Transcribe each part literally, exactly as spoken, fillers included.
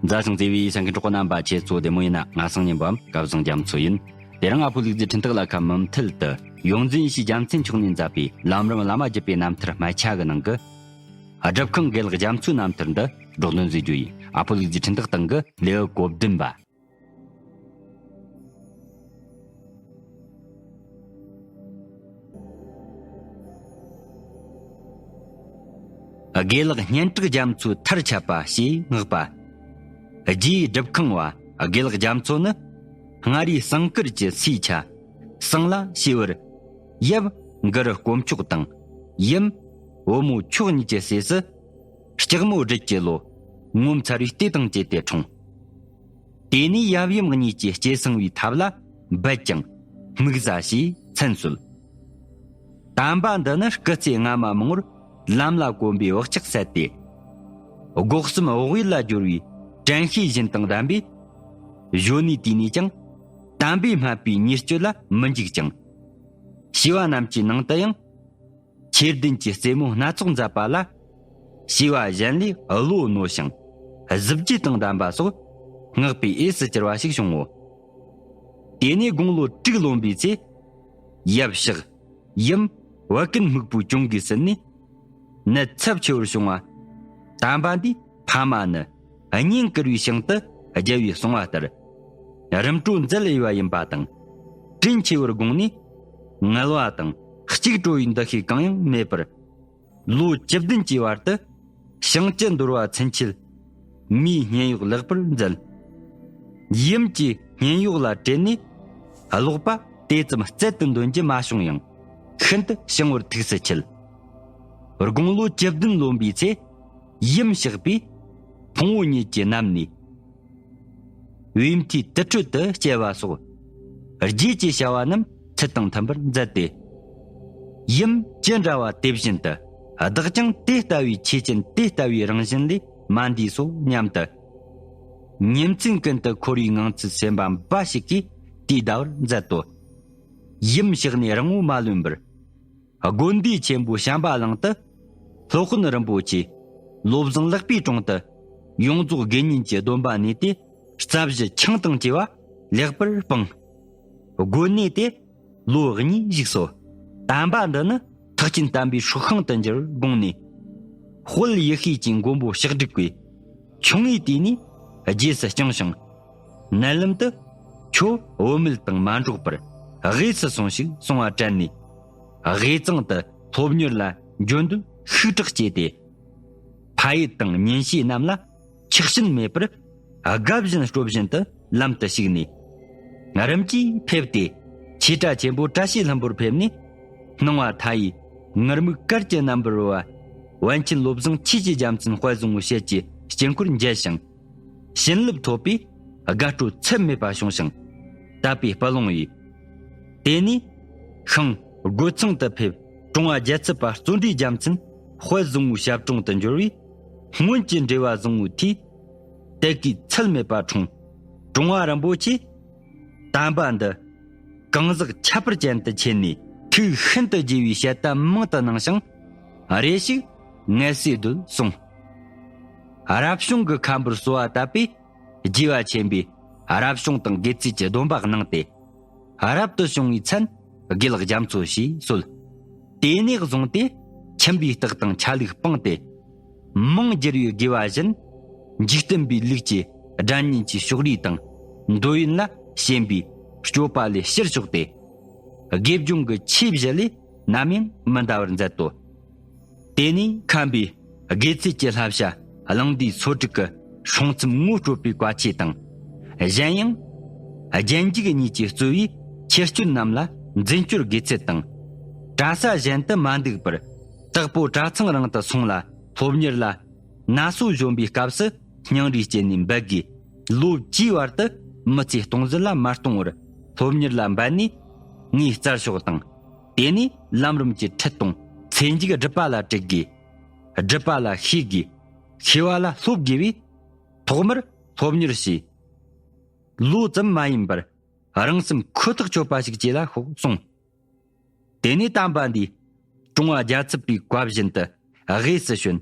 མཛའ་ཞིང་བརྩེ་བའི་གསན་མཁན་གྲོགས་པོ་རྣམ་པ། ཁྱེད་ཚོ་བདེ་མོ་ཡིན་ན། ང་སང་ཉིན་པའམ་སྐལ་བཟང་རྒྱ་མཚོ་ཡིན། དེ་རིང་ཨ་ཕོ་ལུག་རྫི་འཕྲིན་སྟེགས་ལ་ཁ་མུ་མཐུད་དུ་ཡོངས་འཛིན་ཡེ་ཤེས་རྒྱལ་མཚན་མཆོག་ནས་མཛད་པའི་ལམ་རིམ་བླ་མ་བརྒྱུད་པའི་རྣམ་ཐར་སྨད་ཆ་གི་ནང་གི་སྒྲུབ་ཁང་དགེ་ལེགས་རྒྱ་མཚོའི་རྣམ་ཐར་འདི་སྒྲོག་འདོན་མཛད་རྒྱུ་ཡིན། ཨ་ཕོ་ལུག་རྫི་འཕྲིན་སྟེགས་སྟེང་གི་ལེའུ་གོ་བདུན་པ། དགེ་ལེགས་སྙན་གྲགས་རྒྱ་མཚོའི་མཐར་ཁྱབ་པ་ཞེས་བསྔགས་པ། རྗེའི་སྒྲུབ་ཁང་བ་དགེ་ལེགས་རྒྱ་མཚོ་ནི། མངའ་རིས་ཟངས་དཀར་གྱི་སའི་ཆ་ཟངས་ལ་ཞེས་པར། ཡབ་མགུར་དཀོན་མཆོག་དང་ཡུམ་བུ་མོ་མཆོག་གཉིས་ཀྱི་སྲས་སུ། ལྕགས་མོ་སྦྲུལ་གྱི་ལོ་ངོ་མཚར་བའི་ལྟས་དང་བཅས་ཏེ་འཁྲུངས། དེ་ནས་ཡབ་ཡུམ་གཉིས་ཀྱིས་སྐྱེས་སངས་པའི་ཐབས་ལ་འབད་ཅིང་དམིགས་བཟའ་ཞེས་མཚན་གསོལ། དམ་པ་འདི་ནི་སྐུ་ཚེ་སྔ་མ་མང་པོར་ལམ་ལ་གོམས་པའི་བག་ཆགས་སད་དེ། སྒོ་གསུམ་འོག་ཡུལ་ལ་སྦྱོར་བའི་དྲན་ཤེས་བཞིན་དང་ལྡན་པས། གཞོན་ནུའི་དུས་ནས་ཀྱང་དམ་པས་སྨད་པའི་ཉེས་སྤྱོད་ལ་མི་འཇིགས་ཅིང་། བྱིས་པ་རྣམས་ཀྱི་ནང་དུ་ཡང་། ཆོས་ལྡན་གྱི་རྩེད་མོ་སྣ་ཚོགས་མཛད་པ་ལ། བྱིས་པ་གཞན་ལས་བློ་རྣོ་ཞིང་གཟི་བརྗིད་དང་ལྡན་པ་སོགས་བསྔགས་པའི་འོས་སུ་གྱུར་པ་ཞིག་བྱུང་ངོ་། དེ་ནས་དགུང་ལོ་དྲུག་ལོན་པའི་ཚེ། ཡབ་གཤེགས། ཡུམ་བད་ཀན་སྨུག་པོའི་གྱོང་གིས་ཟིན་ནས། ནད་ཚབས་ཆེ་བར་བྱུང་བ། དམ་པ་འདིས་ཕ་མ་ནི་གཉེན་བཀུར་བའི་ཞིང་དུ་རྒྱལ་བས་གསུངས་པ་ལྟར། རིམ་གྲོ་མཛད་འོས་པ་ཡིན་པ་དང་། དྲིན་ཆེ་བར་དགོངས་ནས། ངལ་བ་དང་གཅིག་གྲོལ་བའི་འདུ་ཤེས་གང་ཡང་མེད་པར། ལོ་བཅུ་བདུན་གྱི་བར་དུ། ཞིང་བཅུ་འདོར་བ་ཚུན་ཆད་མིའི་སྙིང་གཡོག་ལེགས་པར་མཛད། ཡུམ་གྱི་སྙིང་གཡོག་ལ་དྲན་ནས། ཀློག་པ་དེ་ཙམ་རྩལ་དུ་འདོན་རྒྱུ་མ་བྱུང་ཡང་། ཤིན་ཏུ་བྱང་བར་ཐུགས་སུ་ཆུད། དགུང་ལོ་བཅུ་བདུན་ལོན་པའི་ཚེ། ཡུམ་གཤེགས་པས། ཕུང་པོ་ཉིད་ཀྱི་རྣམ་སྣང་། བའི་མཐའི་དུར་ཁྲོད་དུ་སྐྱེ་བ་སོགས། རྗེས་ཀྱི་བྱ་བ་རྣམས་ཚུལ་དང་མཐུན་པར་མཛད་དེ། ཡུམ་ཇི་འདྲ་བ་དེ་བཞིན་དུ། བདག་ཀྱང་དེ་ལྟ་བུའི་ཆོས་ཅན། དེ་ལྟ་བུའི་རང་བཞིན་ལས་མ་འདས་སོ་སྙམ་དུ། ཉིན་མཚན་ཀུན་ཏུ་འཁོར་བའི་ངང་ཚུལ་སེམས་པ་འབའ་ཞིག་གིས་དུས་འདའ་བར་མཛད་དོ། ཡུམ་གཤེགས་ནས་རིང་པོ་མ་ལོན་པར། དགོན་སྡེ་ཆེན་པོ་བྱམས་པ་གླིང་དུ། སློབ་དཔོན་རིན་པོ་ཆེ་བློ་བཟང་ལེགས་པའི་དྲུང་དུ། ཡོངས་རྫོགས་དགེ་བསྙེན་གྱི་སྡོམ་པ་ནོས་ཏེ། རྩ་བཞི་ཆང་དང་བཅས་པ་ལེགས་པར་སྤངས། དགོན་གནས་དེ་ལོ་གཉིས་བཞུགས་སོ། དམ་པ་འདི་ནི་ཐེག་ཆེན་དམ་པའི་སྲོག་ཤིང་དུ་འགྱུར་བར་དགོངས་ནས། དཔལ་ཡེ་ཤེས་ཀྱི་མགོན་པོ་ཕྱག་དྲུག་པས། ཆུང་ངུའི་དུས་ནས་རྗེས་སུ་བསྐྱངས་ཤིང་། མནལ་ལམ་དུ་ཁྱོད་བུད་མེད་དང་མ་འགྲོགས་པར་དབུས་སུ་སོང་ཞིག་གསུང་བ་དྲན་ནས། དབུས་གཙང་དུ་སློབ་གཉེར་ལ་འབྱོན་དོན་ཤུགས་དྲག་བསྐྱེད་དེ། ཕ་ཡུལ་དང་ཉིན་བྱེད་རྣམས་ལ་ཆགས་ཞེན་མེད་པར་དགའ་བཞིན་སྤྲོ་བཞིན་དུ་ལམ་དུ་ཞུགས་ནས། རིམ་གྱིས་ཕེབས་ཏེ། ཆོས་གྲྭ་ཆེན་པོ་བཀྲ་ཤིས་ལྷུན་པོར་ཕེབས་ནས། སྣང་བ་མཐའ་ཡས་ངུར་སྨྲིག་གར་གྱི་རྣམ་པར་རོལ་བ། པཎ་ཆེན་བློ་བཟང་ཆོས་ཀྱི་རྒྱལ་མཚན་དཔལ་བཟང་པོའི་ཞལ་གྱི་དཀྱིལ་འཁོར་མཇལ་ཞིང་། བྱིན་རླབས་ཐོབ་པས་དགའ་སྤྲོ་ཚད་མེད་པ་བྱུང་ཞིང་། དད་པའི་སྤུ་ལོང་ཡིས། དེ་ནས་ཤིང་སྒོ་ཚང་དུ་ཕེབས། ཀྲུང་བ་རྒྱལ་ཚབ་པ་བརྩོན་འགྲུས་རྒྱལ་མཚན་དཔལ་བཟང་པོའི་ཞབས་དྲུང་དུ་འབྱོར་བས། སྔོན་གྱི་འབྲེལ་བ་བཟང་པོའི་མཐུས། དད་གུས་ཚད་མེད་པ་འཁྲུངས། ཀྲུང་བ་རིན་པོ་ཆེས། དམ་པ་འདི་གང་ཟག་ཁྱད་པར་ཅན་དུ་མཁྱེན་ནས། ཐུགས་ཤིན་ཏུ་དགྱེས་པའི་བཤད་གཏམ་མང་དུ་གནང་ཞིང་། རེ་ཞིག་ངལ་གསོས་སྡོད་གསུངས། རབ་བྱུང་གི་མཁན་པོར་གསོལ་བ་བཏབ་པས། དགྱེས་པ་ཆེན་པོས་རབ་བྱུང་དང་དགེ་ཚུལ་གྱི་སྡོམ་པ་གནང་སྟེ། རབ་ཏུ་བྱུང་བའི་མཚན་དགེ་ལེགས་རྒྱ་མཚོ་ཞེས་གསོལ། དེ་ནས་བཟུང་སྟེ་ཁྱིམ་པའི་རྟགས་དང་ཆ་ལུགས་སྤངས་ཏེ། མང་བསྒྱུར་བའི་དགེ་བ་བཞིན། འཇིག་རྟེན་པའི་ལུགས་ཀྱི་སྒྲ་སྙན་གྱི་ཕྱོགས་རིས་དང་། འདོད་ཡོན་ལ་ཞེན་པའི་སྤྱོད་པ་ལས་ཕྱིར་ཕྱོགས་ཏེ། དགེ་སྦྱོང་གི་ཆོས་བཞི་ལས་ནམ་ཡང་མི་འདའ་བར་མཛད་དོ། དེ་ནས་མཁན་པོས་དགེ་ཚུལ་གྱི་བསླབ་བྱ་གླང་ཟླའི་སོ་དྲུག་གི་སྲོང་ཚུབ་ངོ་སྤྲོད་པའི་བཀའ་ཆོས་དང་། གཞན་ཡང་། རྒྱན་འཇུག་གཉིས་ཀྱིས་གཙོས་པའི་ཁྱད་ཆོས་རྣམས་ལ་འཛིན་སྐྱོར་དགོས་ཚུལ་དང་། གྲྭ་ས་གཞན་དུ་མ་འདུག་པར། དྭགས་པོ་གྲྭ་ཚང་རང་དུ་སོང་ལ་སློབ་གཉེར་ལ་ན་སོ་གཞོན་པའི་སྐབས་སུ་སྙིང་རུས་བསྐྱེད་ནས་འབད་དགོས། ལོ་བཅུའི་བར་དུ་མི་ཚེ་སྟོང་ཟད་ལ་མ་གཏོང་བར་སློབ་གཉེར་ལ་འབད་ནས་ངའི་རྩར་ཤོག་དང་། དེ་ནས་ལམ་རིམ་གྱི་ཁྲིད་གཏོང་ཚེ་མཇུག་སྒྲུབ་པ་ལ་དྲུད་དགོས། སྒྲུབ་པ་ལ་ཤེས་དགོས། ཤེས་པ་ལ་སློབ་དགོས་པས། ཐོག་མར་སློབ་གཉེར་བྱས། ལོ་ཙམ་མ་ཡིན་པར་རང་སེམས་ཁོ་ཐག་ཆོད་པ་ཞིག་བྱོས་ལ་ཤོག་གསུངས། དེ་ནས་དམ་པ་འདིས་ཀྲུང་བ་རྒྱལ་ཚབ་པའི་བཀའ་བཞིན་དུ་དབུས་སུ་བྱོན།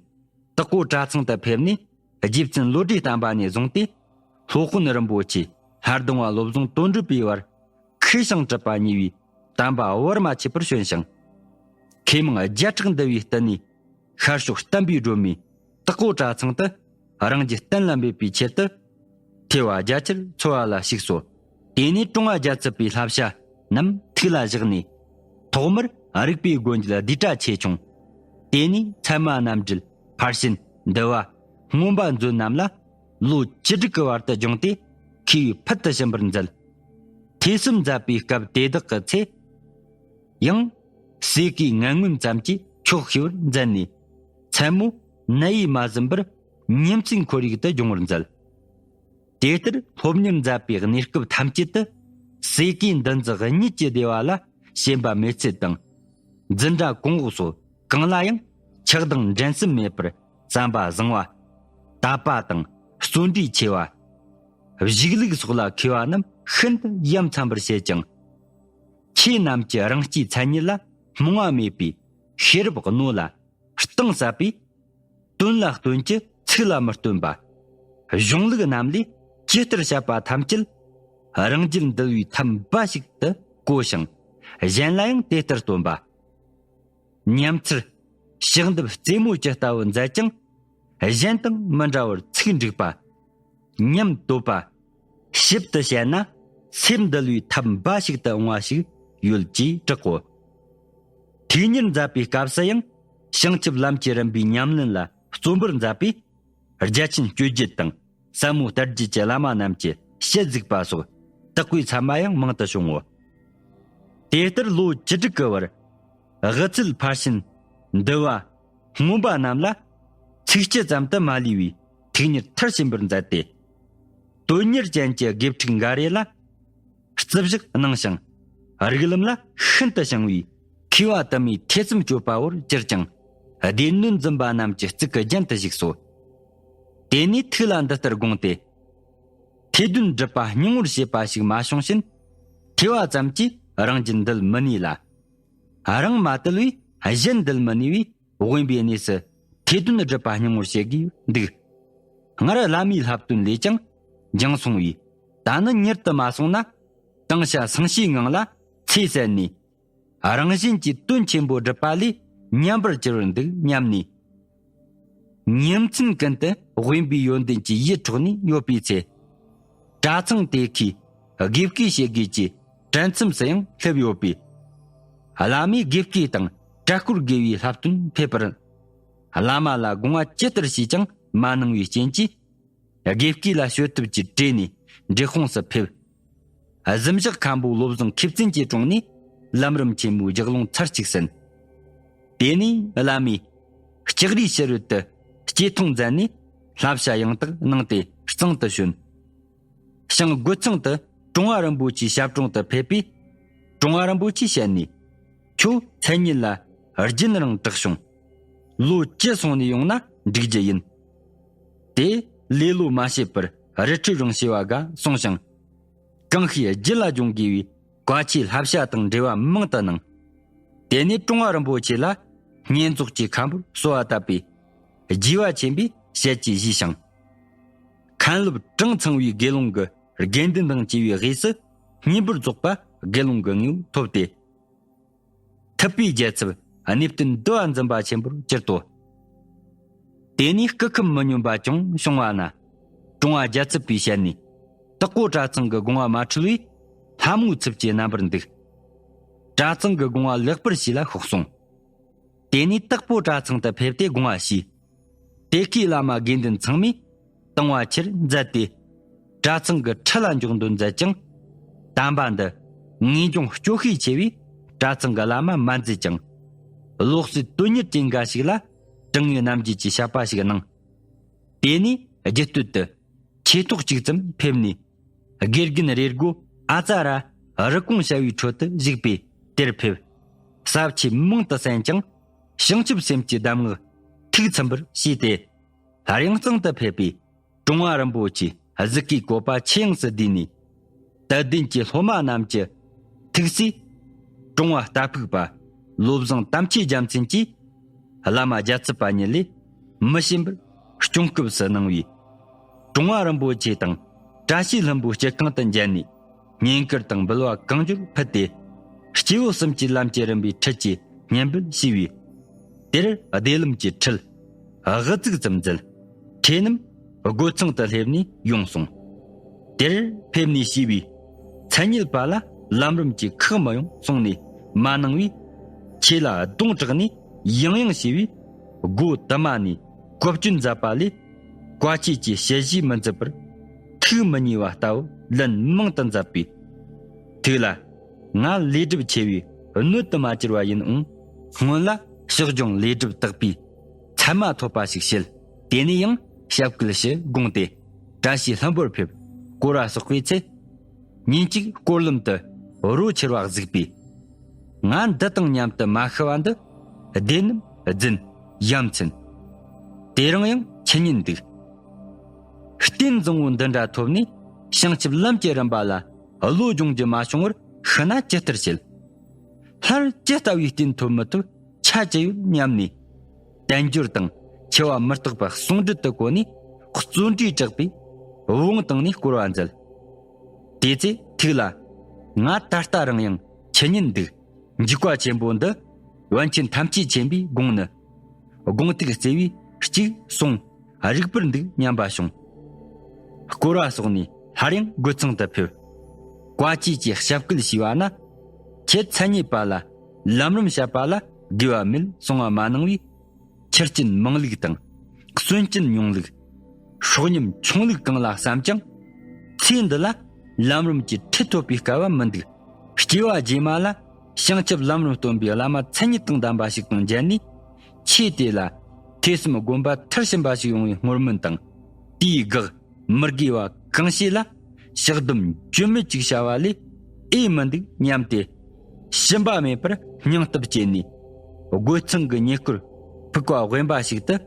དྭགས་པོ་གྲྭ་ཚང་དུ་ཕེབས་ནས་ རྗེ་བཙུན་བློ་གྲོས་བསྟན་པ་ནས་བཟུང་སྟེ། སློབ་དཔོན་རིན་པོ་ཆེ་ལྷ་ལྡན་བ་བློ་བཟང་དོན་གྲུབ་པའི་བར་མཁས་ཤིང་གྲུབ་པ་གཉིས་པོའི་བསྟན་པ་བར་མ་ཆད་པར་བྱོན་ཞིང་། མཁས་མང་བརྒྱ་ཕྲག་འདུ་བའི་སྟེང་ནས་ཤར་ཕྱོགས་བསྟན་པའི་སྒྲོན་མེ་དྭགས་པོ་གྲྭ་ཚང་དུ་རང་རྒྱུད་གཏན་ལ་འབེབས་པའི་ཆེད་དུ། ཐེ་བ་རྒྱ་ཆེར་འཚོ་བ་ལ་ཞུགས་སོ། དེ་ནས་ཀྲུང་ཨ་རྒྱལ་ཚབ་པའི་བསླབ་བྱ་རྣམས་ཐུགས་ལ་བཞག་ནས། ཐོག་མར་རིག་པའི་སྒོ་འབྱེད་ལྡེ་བྲ་ཆེ་ཆུང་། དེ་ནས་ཚད་མ་རྣམ་འགྲེལ་ཕར་ཕྱིན་འདུལ་བ་མངོན་པ་མཛོད་རྣམས་ལ་ལོ་བཅུ་དྲུག་གི་བར་དུ་སྦྱངས་ཏེ། མཁས་པའི་ཕུལ་དུ་ཕྱིན་པར་མཛད། ཐོས་བསམ་མཛད་པའི་སྐབས་དེ་དག་གི་ཚེ། ཡང་། སྲས་ཀྱི་ངན་ངོན་ཙམ་གྱིས་ཆོག་ཤེས་པར་མཛད་ནས། མཚན་མོ་ནད་ཡིས་མ་ཟིན་པར་ཉིན་མཚན་ཁོར་ཡུག་ཏུ་སྦྱོང་བར་མཛད། དེ་ལྟར་སློབ་གཉེར་མཛད་པའི་གནས་སྐབས་ཐམས་ཅད་དུ། སྲས་ཀྱི་འདུ་འཛི་གཉིད་ཀྱི་བདེ་བ་ལ་ཞེན་པ་མེད་ཚུལ་དང་། འཛིན་གྲྭ་གོང་འོག་སོགས་གང་ལ་ཡང་ཆགས་སྡང་འགྲན་སེམས་མེད་པར་བསམ་པ་བཟང་བ། དད་པ་དང་བརྩོན་འགྲུས་ཆེ་བ། གཞུག་ལུགས་སོགས་ལ་མཁས་པ་རྣམས་ཤིན་ཏུ་ཡ་མཚན་པར་བྱེད་ཅིང་། ཁྱེད་རྣམས་ཀྱི་རང་སྐྱེས་མཚན་ཉིད་ལ་རྨོངས་པ་མེད་པའི་ཤེས་རབ་རྣོ་ལ་གཏིང་ཟབ་པས། དོན་ལ་སྟོན་གྱི་ཚིག་ལ་མི་སྟོན་པ། གཞུང་ལུགས་རྣམས་ལས་ཇི་ལྟར་བཤད་པ་ཐམས་ཅད་རང་རྒྱུད་འདུལ་བའི་ཐབས་འབའ་ཞིག་ཏུ་གོ་ཞིང་། གཞན་ལ་ཡང་དེ་ལྟར་སྟོན་པ། ཉམས་ཚུལ་ཕྱག་འདེབས་རྩེ་མོ་ཇི་ལྟ་བུ་མཛད་ཀྱང་། གཞན་དང་མི་འདྲ་བར་ཚིག་འགྲིག་པ། ཉམས་དོད་པ། ཞིབ་ཏུ་བཤད་ན་སེམས་འདུལ་བའི་ཐབས་འབའ་ཞིག་ཏུ་འོང་བ་ཞིག་ཡོད་ཅེས་གྲག་གོ། ཐོས་གཉེར་མཛད་པའི་སྐབས་སུ་ཡང་བྱང་ཆུབ་ལམ་གྱི་རིམ་པའི་ཉམས་ལེན་ལ་བརྩོན་པར་མཛད་པས། རྒྱ་ཆེན་སྤྱོད་རྒྱལ་དང་ཟབ་མོ་ལྟར་རྒྱས་ཀྱི་བླ་མ་རྣམས་ཀྱི་ཞལ་གཟིགས་པ་སོགས་དག་པའི་མཚན་མ་ཡང་མང་དུ་བྱུང་ངོ་། དེ་ལྟར་ལོ་བཅུ་དྲུག་གི་བར་དབུ་ཚད་ཕར་ཕྱིན་འདུལ་བ་སྔོན་པ་རྣམས་ལ་ཚིགས་བཅད་ཙམ་དུ་མ་ལུས་པའི་ཐོས་གཉེར་མཐར་ཕྱིན་པར་མཛད་དེ། དོན་གཉེར་ཅན་གྱི་དགེ་ཕྲུག་འགའ་རེ་ལ་རྩིབས་བཞག་གནང་ཞིང་། རིགས་ལམ་ལ་ཤིན་ཏུ་བྱང་བའི་མཁས་པ་དུ་མའི་ཐེ་ཚོམ་གཅོད་པ་བོར་གྱུར་ཀྱང་། སྡེ་སྣོད་འཛིན་པ་རྣམས་ཀྱི་གཙུག་གི་རྒྱན་དུ་བཞུགས་སོ། དེ་ནས་ཐུགས་ལ་འདི་ལྟར་དགོངས་ཏེ། ཐེར་འདོན་སྒྲུབ་པ་སྙིང་པོར་བྱེད་པ་ཞིག་མ་བྱུང་ཕྱིན། ཐོས་པ་ཙམ་གྱིས་རང་རྒྱུད་འདུལ་མི་ནུས་ལ། རང་མ་དུལ་བས་གཞན་འདུལ་མི་ནུས་པས། དབེན་པའི་གནས་སུ་ཐེར་འདོན་སྒྲུབ་པ་སྙིང་པོར་བྱེད་དགོས་འདུག། སྔར་བླ་མའི་བསླབ་སྟོན་ལས་ཀྱང་འགྱངས་སོང་བས། ད་ནི་མྱུར་དུ་མ་སོང་ན། དང་བྱ་སང་ཞེས་ངང་ལ་ཚེ་ཟད་ནས། རང་གཞན་གྱི་དོན་ཆེན་པོ་སྒྲུབ་པ་ལས་ཉམས་པར་གྱུར་པར་འདུག་སྙམ་ནས། ཉིན་མཚན་ཀུན་ཏུ་དབེན་པའི་ཡོན་ཏན་གྱི་ཡིད་འཕྲོག་ནས་ཡོད་པའི་ཚེ། གྲྭ་ཚང་དེ་ཁའི་དགེ་བསྐོས་བྱེད་དགོས་ཀྱི་དྲན་མཚམས་སུ་ཡང་སླེབས་ཡོད་པས། བླ་མས་དགེ་བསྐོས་དང་གྲྭ་སྐོར་དགེ་བའི་བསླབ་སྟོན་ཕེབས་པར། བླ་མ་ལ་དགོངས་པ་ཇི་ལྟར་ཞུས་ཀྱང་མ་གནང་བའི་རྐྱེན་གྱིས། དགེ་བསྐོས་ལ་བྱོལ་ཐབས་ཀྱི་གྲས་ནས་འབྲས་སྤུངས་སུ་ཕེབས། གཟིམ་གཞག་མཁན་པོ་བློ་བཟང་མཁས་བཙུན་གྱི་དྲུང་ནས་ལམ་རིམ་ཆེན་མོའི་ལྗགས་ལུང་ཚར་གཅིག་གསན། དེ་ནས་བླ་མས་ལྕགས་རིའི་ཕྱི་རོལ་དུ་སྐྱེ་ཐུང་མཛད་ནས་བསླབ་བྱ་ཡང་དག་གནང་སྟེ་གཙང་དུ་བྱོན། ཞིང་སྒོ་ཚང་དུ་ཀྲུང་ཧྭ་རིན་པོ་ཆེའི་ཞབས་དྲུང་དུ་ཕེབས་པས། ཀྲུང་ཧྭ་རིན་པོ་ཆེའི་ཞལ་ནས། ཁྱོད་མཚན་ཉིད་ལ་རྒྱུན་རིང་དྲག་བྱུང་། ལོ་བཅུ་སོང་ནས་ཡོང་ན་འགྲིག་རྒྱུ་ཡིན། དེ་ལེ་ལོ་མ་བྱེད་པར་རི་ཁྲོད་རང་བྱས་པ་དགའ་གསུངས་ཤིང་། གང་ཤེས་རྒྱུད་ལ་སྦྱོང་དགོས་པའི་བཀའ་ཆོས་བསླབ་བྱ་དང་འབྲེལ་བ་མང་དུ་གནང་། དེ་ནས་ཀྲུང་ཧྭ་རིན་པོ་ཆེ་ལ་བསྙེན་རྫོགས་ཀྱི་མཁན་པོར་གསོལ་བ་བཏབ་པས། རྒྱས་པ་ཆེན་པོའི་ཞལ་གྱིས་བཞེས་ཤིང་། མཁན་སློབ་གྲངས་ཚང་བའི་དགེ་སློང་གི་དགེ་འདུན་དང་བཅས་པའི་དབུས་སུ་བསྙེན་པར་རྫོགས་པ་དགེ་སློང་གི་ངོ་བོ་ཐོབ་སྟེ། ཐུབ་པའི་རྒྱལ་ཚབ་གནས་བརྟན་འདུལ་བ་འཛིན་པ་ཆེན་པོར་གྱུར་ཏོ། དེ་ནས་སྐུ་ཁམས་མི་སྙོམས་པ་ཅུང་བྱུང་བ་ན། ཀྲུང་ཧྭ་རྒྱལ་ཚབ་པའི་ཞལ་ནས། དྭགས་པོ་གྲྭ་ཚང་གི་དགོངས་པ་མ་འཁྲུལ་བས་ལྷ་མོའི་ཚབ་ཀྱི་རྣམ་པར་འདུག། གྲྭ་ཚང་གི་དགོངས་པ་ལེགས་པར་བྱས་ལ་ཤོག་གསུངས། དེ་ནས་དྭགས་པོ་གྲྭ་ཚང་དུ་ཕེབས་ཏེ་དགོངས་པ་ཞུས། དེ་ཁའི་བླ་མ་དགེ་འདུན་ཚང་མས་དང་བ་ཆེར་མཛད་དེ། གྲྭ་ཚང་གི་ཁྲི་ལ་འཇོག་འདོན་མཛད་ཅིང་། དམ་པ་འདི་ངེས་འབྱུང་སྐྱོ་ཤས་ཆེ་བས་གྲྭ་ཚང་གི་བླ་མ་མ་མཛད་ཅིང་། བློ་གསལ་དོན་གཉེར་ཅན་འགའ་ཞིག་ལ་དྲང་ངེས་རྣམ་འབྱེད་ཀྱི་བཤད་པ་ཞིག་གནང་། དེ་ནས་རྒྱུད་སྟོད་དུ་ཆོས་ཐོག་གཅིག་ཙམ་ཕེབས་ནས། དགེ་རྒན་རེ་སྒོ་ཨ་ཙ་ར་རི་ཀོང་བྱ་བའི་ཁྲོད་དུ་བཞུགས་པས་དེར་ཕེབས། ཟབ་ཆོས་མང་དུ་གསན་ཅིང་། བྱང་ཆུབ་སེམས་ཀྱི་གདམས་ངག་ཐུགས་ཚིམ་པར་བྱས་ཏེ། སླར་ཡང་གཙང་དུ་ཕེབས་པས། ཀྲུང་ཧྭ་རིན་པོ་ཆེ་གཟིགས་སྐུའི་བཀོད་པ་ཆེ་ཡངས་སུ་བསྡུས་ནས། དད་ལྡན་གྱི་སློབ་མ་རྣམས་ཀྱི་ཐུགས་སྲས། ཀྲུང་ཧྭ་རྟ་ཕུག་པ་བློ་བཟང་དམ་ཆོས་རྒྱལ་མཚན་གྱིས། བླ་མ་རྒྱལ་ཚབ་པ་ཉིད་ལས་མི་ཞན་པར་སྐྱོང་སྐབས་སུ་གནང་བའི་ གྲོང་བ་རིན་པོ་ཆེ་དང་བཀྲ་ཤིས་ལྷུན་པོའི་སྐྱིད་ཁང་དུ་མཇལ་ནས། བསྙེན་བཀུར་དང་འབུལ་བ་གང་འབྱོར་ཕུལ་ཏེ། སྐྱེས་བུ་གསུམ་གྱི་ལམ་གྱི་རིམ་པའི་ཁྲིད་ཀྱི་སྙན་འབུལ་ཞུས་པས། དེར་བདེ་ལམ་གྱི་ཁྲིད་དབུ་བཙུགས་ཙམ་མཛད། ཁྲེ་རྣམས་སྒོ་ཚང་དུ་སླེབས་ནས་ཡོང་གསུངས། དེར་ཕེབས་ནས་ཞུས་པས། མཚན་ཉིད་པ་ལ་ལམ་རིམ་གྱི་ཁག་མི་ཡོང་གསུངས་ནས་མ་གནང་བས། ཁྱེད་ལ་གདོང་དྲག་ནས་ཡང་ཡང་ཞུས་པས། སྒོ་དུ་མ་ནས་གོ་སྐྱོན་མཛད་པ་ལས། བཀའ་ཆོས་ཀྱི་ཞལ་བཞེས་མི་མཛད་པར། ཐུགས་མི་ཉེས་པ་ལྟ་བུ་ལན་མང་དུ་མཛད་པས། ཐུགས་ལ། ང་ལས་སྒྲིབ་ཆེ་བས་སྣོད་དུ་མ་གྱུར་བ་ཡིན་འོང་། སྔོན་ལ་ཕྱག་སྦྱོང་ལས་སྒྲིབ་དག་པས་ཚད་མ་ཐོབ་པ་ཞིག་བྱེད། དེ་ནས་ཡང་ཞབས་སྐུལ་ཞུ་དགོངས་ཏེ། བཀྲ་ཤིས་ལྷུན་པོར་ཕེབས། བསྐོར་བ་གསོག་པའི་ཚེ། ཉིན་གཅིག་སྐོར་ལམ་དུ་རོ་ཁྱེར་བ་གཟིགས་པས། ང་འདི་དང་མཉམ་དུ་མ་ཤི་བ་འདི་བདེན་ནམ་རྫུན་ཡ་མཚན། དེ་རིང་ཡང་འཆི་ཉེན་འདུག། རྟེན་བཟང་བོ་འདི་འདྲ་ཐོབ་ནས་བྱང་ཆུབ་ལམ་གྱི་རིམ་པ་ལ་བློ་སྦྱོང་རྒྱུ་མ་བྱུང་བར་ཤི་ན་ཇི་ལྟར་བྱེད། སླར་ཇི་ལྟ་བུའི་རྟེན་ཐོབ་མི་ཐུབ་ཆ་ཅི་ཡོད་སྙམ་ནས། དལ་འབྱོར་དང་འཆི་བ་མི་རྟག་པ་ཟུང་འབྲེལ་དུ་གོ་ནས་བརྩོན་འགྲུས་དྲག་པས་བོང་བཏང་ནས་བསྐོར་བ་མཛད། དེ་ཚེ་ཐུགས་ལ། ང་ད་ལྟ་རང་ཡང་འཆི་ཉེན་འདུག། འཇིགས་པ་ཆེན་པོ་འདི་པཎ་ཆེན་ཐམས་ཅད་མཁྱེན་པའི་དགོངས་ནི། དགོངས་ཐུག་བརྩེ་བས་གཅིག་གསུང་རིག་པར་འདུག་སྙམ་པ་བྱུང་། བསྐོར་བ་སོགས་ནས་སླར་ཡང་སྒོ་ཚང་དུ་ཕེབས། བཀའ་ཆོས་ཀྱི་ཞབས་སྐུལ་ཞུས་པ་ན། ཁྱེད་མཚན་ཉིད་པ་ལ་ལམ་རིམ་བཤད་པ་ལ་དགེ་བ་མེད་གསུང་བ་མ་གནང་བས། ཆུ་རྐྱེན་མང་ལུགས་དང་གསོན་རྐྱེན་ཉུང་ལུགས། སྲོག་ཉམས་ཆུང་ལུགས་གང་ལ་བསམ་ཀྱང་། ཚེ་འདི་ལ་ལམ་རིམ་གྱི་ཁྲིད་ཐོབ་པའི་སྐལ་བ་མི་འདུག། སྐྱེ་བ་རྗེས་མ་ལ་བྱང་ཆུབ་ལམ་རིམ་སྟོན་པའི་བླ་མ་མཚན་ཉིད་དང་ལྡན་པ་ཞིག་དང་མཇལ་ནས། ཆོས་དེ་ལ་ཐོས་བསམ་སྒོམ་པ་མཐར་ཕྱིན་པ་ཞིག་ཡོང་བའི་སྨོན་འདུན་དང་། དེའི་དགག་མི་དགེ་བ་གང་བྱས་ལ་ཕྱག་སྡོམ་བཅོས་མིན་ཅིག་བྱ་བ་ལས་ཨེ་མི་འདུག་སྙམ་སྟེ། ཞུམ་པ་མེད་པར་སྙིང་སྟོབས་བསྐྱེད་ནས། སྒོ་ཚང་གི་ཉེ་སྐོར་ཕུག་པ་དབེན་པ་ཞིག་ཏུ།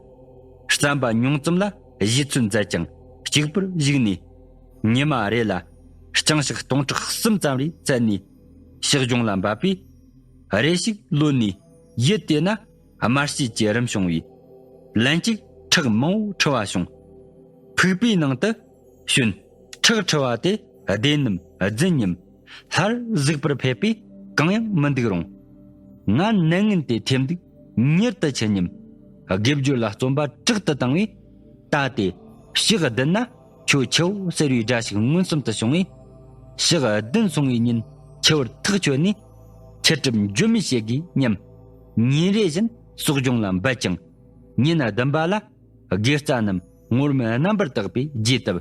རྩམ་པ་ཉུང་ཙམ་ལ་བཞེས་ཚུལ་མཛད་ཅིང་གཅིག་པུར་བཞུགས་ནས། ཉི་མ་རེ་ལ་རྐྱང་ཕྱག་སྟོང་ཕྲག་གསུམ་ཙམ་རེ་བཙལ་ནས་ཕྱག་སྦྱོང་ལ་འབབ་པས། རེ་ཞིག་ལོ་ནས་ཡུལ་དེ་ན་དམར་བྱེད་ཀྱི་རིམས་བྱུང་བས། ལན་གཅིག་ཁྲག་མང་པོ་འཁྲུ་བ་བྱུང་། ཕུག་པའི་ནང་དུ་ཞོན། ཁྲག་འཁྲུ་བ་དེ་བདེན་ནམ་རྫུན་སྙམ། སླར་གཟིགས་པར་ཕེབས་པས་གང་ཡང་མི་འདུག་རུང་། ང་ནད་ངན་དེ་ཐེབས་འདུག། མྱུར་དུ་འཆི་སྙམ། དགེ་སྦྱོར་ལ་བརྩོན་པ་དྲག་ཏུ་བཏང་བས། ད་དེ་ཕྱག་བདུན་ན་ཁྱོད་འཆི་བོ་ཟེར་བའི་སྒྲ་ཞིག་མངོན་སུམ་དུ་བྱུང་བས། ཕྱག་བདུན་སོང་བའི་ཉིན་འཆི་བར་ཐག་ཆོད་ནས། འཆི་གྲབས་འགྱོད་མེད་བྱེད་དགོས་སྙམ། ཉིན་རེ་བཞིན་གསོ་སྦྱོང་ལ་འབད་ཅིང་། ཉིན་བདུན་པ་ལ་དགེ་རྩ་རྣམས་ངོར་མི་རྣམ་པར་དག་པས་རྒྱས་བཏབ།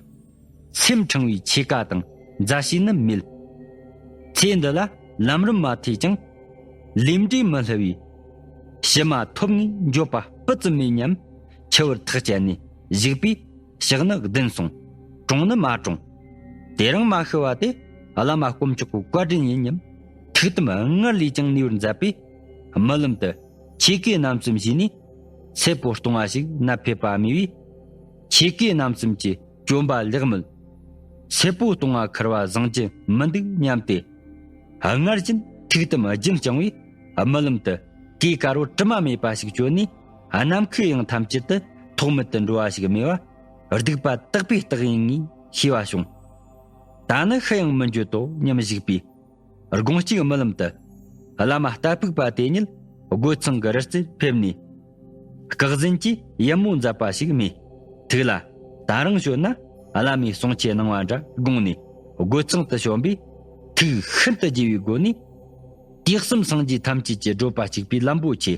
སེམས་ཕྲེང་བའི་ཆོས་བཀའ་དང་མཛའ་བཤེས་ནི་མེད། ཚེ་འདི་ལ་ལམ་རིམ་མ་ཐོས་ཀྱང་། ལས་འབྲས་མི་སླུ་བའི་ཕྱི་མ་ཐོབ་ངེས་འགྱོད་པ་སྤུ་ཙམ་མེད་སྙམ། འཆི་བར་ཐག་བཅད་ནས་བཞུགས་པས། ཕྱག་ནི་བདུན་སོང་། གྲོངས་ནི་མ་གྲོངས། དེ་རིང་མ་ཤི་བ་དེ་བླ་མ་དཀོན་མཆོག་གི་བཀའ་དྲིན་ཡིན་སྙམ། ཐུགས་དམ་སྔར་ལས་ཀྱང་ནུས་པར་མཛད་པས། རྨི་ལམ་དུ་ཆོས་གོས་རྣམ་གསུམ་བཞེས་ནས། སྲས་པོ་སྟོང་བ་ཞིག་ནད་ཕེབས་པ་རྨིས་པས། ཆོས་གོས་རྣམ་གསུམ་གྱི་བཅོམ་པ་ལེགས་སྨྲས། སྲས་པོ་སྟོང་བ་འཁར་བ་བཟང་རྒྱུ་མི་འདུག་སྙམ་སྟེ། སྔར་བཞིན་ཐུགས་དམ་རྒྱུན་བསྐྱངས་པས། རྨི་ལམ་དུ་གོས་དཀར་པོ་དྲི་མ་མེད་པ་ཞིག་གྱོན་ནས། ནམ་མཁའི་དབྱིངས་ཐམས་ཅད་དུ་ཐོགས་མེད་དུ་འགྲོ་བ་ཞིག་རྨིས་པ། སྡིག་པ་དག་པའི་རྟགས་ཡིན་ངེས་ཤེས་པ་བྱུང་། ད་ནི་ཤི་ཡང་མི་འགྱོད་དོ་སྙམ་བཞུགས་པས། དགོང་གཅིག་རྨི་ལམ་དུ། བླ་མ་རྟ་ཕུག་པ་དེ་ཉིད་སྒོ་ཚང་གི་རི་རྩེར་ཕེབས་ནས། སྐག་ཟན་གྱིས་ཡིད་མོ་མཛད་པ་ཞིག་རྨིས། ཐུགས་ལ། ད་རིང་ཞོན་ན་བླ་མའི་གསུང་ཆོས་གནང་བ་འདྲ་དགོངས་ནས་སྒོ་ཚང་དུ་ཞོན་པས། ཐུགས་ཤིན་ཏུ་དགྱེས་པའི་སྒོ་ནས། དུས་གསུམ་སངས་རྒྱས་ཐམས་ཅད་ཀྱི་བགྲོད་པ་གཅིག་པའི་ལམ་པོ་ཆེ།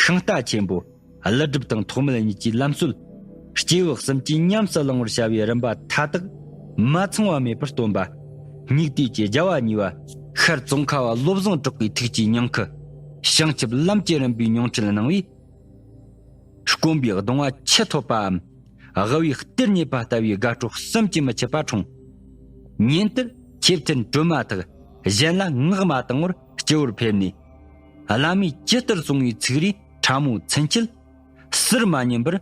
ཤིང་རྟ་ཆེན་པོ། ཀླུ་སྒྲུབ་དང་ཐོགས་མེད་གཉིས་ཀྱི་ལམ་སྲོལ། སྐྱེས་བུ་གསུམ་གྱིས་ཉམས་སུ་བླང་བར་བྱ་བའི་རིམ་པ་མཐའ་དག་མ་ཚང་བ་མེད་པར་སྟོན་པ། སྙིགས་དུས་ཀྱི་རྒྱལ་བ་གཉིས་པ་ཤར་ཙོང་ཁ་བ་བློ་བཟང་གྲགས་པའི་ཐུགས་ཀྱི་ཉིང་ཁུ། བྱང་ཆུབ་ལམ་གྱི་རིམ་པའི་མྱོང་འཕྲོད་གནང་བས། སྐོམ་པའི་གདུང་བ་ཆུ་ཐོབ་པའམ། དབུལ་བའི་གཏེར་རྙེད་པ་ལྟ་བུའི་དགའ་སྤྲོ་བསམ་གྱིས་མི་ཁྱབ་པ་འཁྲུངས། ཉིན་ལྟར་ཆེ་མཐུན་གྲོལ་མ་ཐག་གཞན་ལ་ངག་མ་བཏང་བར་སྤྱི་བོར་ཕེབས་ནས། བླ་མས་ཇི་ལྟར་གསུང་བའི་ཚིག་རིས་ཕྲ་མོ་ཚུན་ཆད་ཟུར་མ་ཉན་པར།